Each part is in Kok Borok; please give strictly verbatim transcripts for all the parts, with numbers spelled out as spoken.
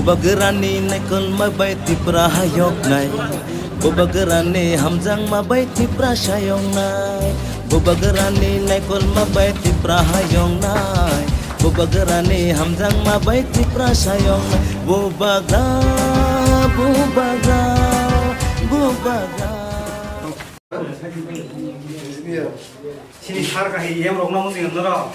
Bubagrani naikolma bai Tipra hayoknai. Bubagrani hamjakma bai Tipra sayoknai. Bubagrani naikolma bai Tipra hayoknai. Bubagrani hamjakma bai Tipra sayoknai. Bubagra, bubagra, bubagra. Sini sar kahi yem rok nang sing noro.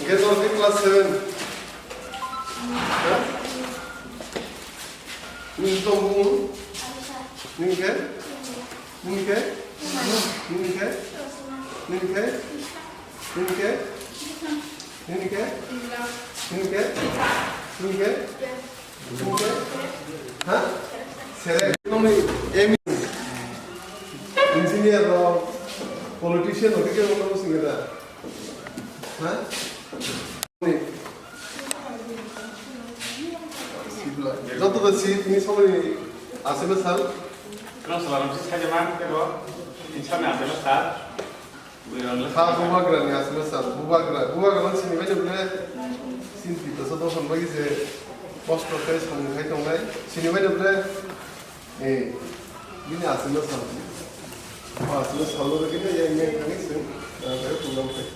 Hingke norok khe class seven. Ha? Nini tong bung? Nini khe? Nini khe? Nini khe? Nini khe? Nini khe? Nini khe? Nini khe? Nini khe? Nini khe? Ha? Sere. Nini aim engineer rok, politician rok khe bono singira. Ha? Joto da si tini somoni aswk sal. Kano salam si saja man kebo. Insani aswk sal. Buiron le. Ha, bubagra ni aswk sal. Bubagra, bubagra man sini bai ble. Sin pita so dohon bagi je. Post office samung khai tongnai. Sini bai ble. Eh, bini aswkno sal. Bo aswkno salno rwgwino yang yang thangwi chwng, ah, program khai.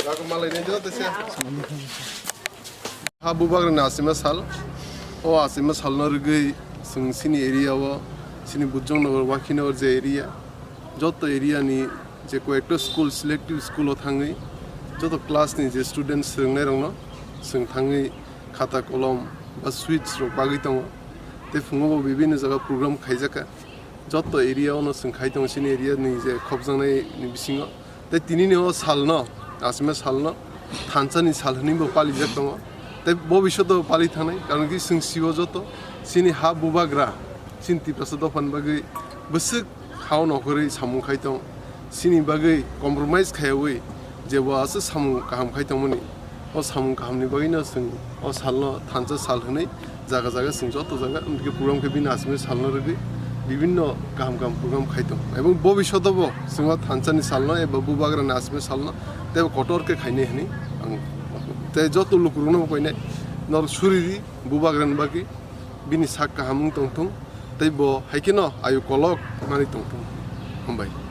Rago malai nai jora tese. Ha bubagrani asima sal, o asima salno rwgwi chwng chini area o, chini Bujong Nagar, Wakhi Nagar je area, joto area ni je koyekta school, selective school o thangwi, joto class ni je student swrwngnairokno chwng thangwi khata kolom ba sweets rok bagwi tongo. Tei phungo bo bibinno jaga program khaijakha. Joto area o no chwng khai tongo, chini area ni je khopjaknai ni bisingo. Tei tinini o salno, asima salno thansa ni sal hwnwi bo palijak tongo. Tei bobishoto pali thangnai, karon ki chwng sio joto chini ha bubagra, chini Tiprasa dophani bagwi bwswk hao nokhorwi samung khai tong, chini bagwi compromise khaiwi je bo aswk samung kaham khai tongmani. O samung kahamni bagwino chwng o salno thansa sal hwnwi jaga jaga chwng joto jaga amtike program khe bini aswkmani salno rwgwi bibinno kaham kaham program khai tongo. Ebong bobishoto bo chwng o thansani salno eba bubagrani aswkmani salno tei kotor khe khainai hwnwi ang tei joto lukurokno bo koinai norok suri di bubagrani bagwi bini sak kaham wng tongthung tei bo hai kheno ayu kolok manwi tongthung. Hambai.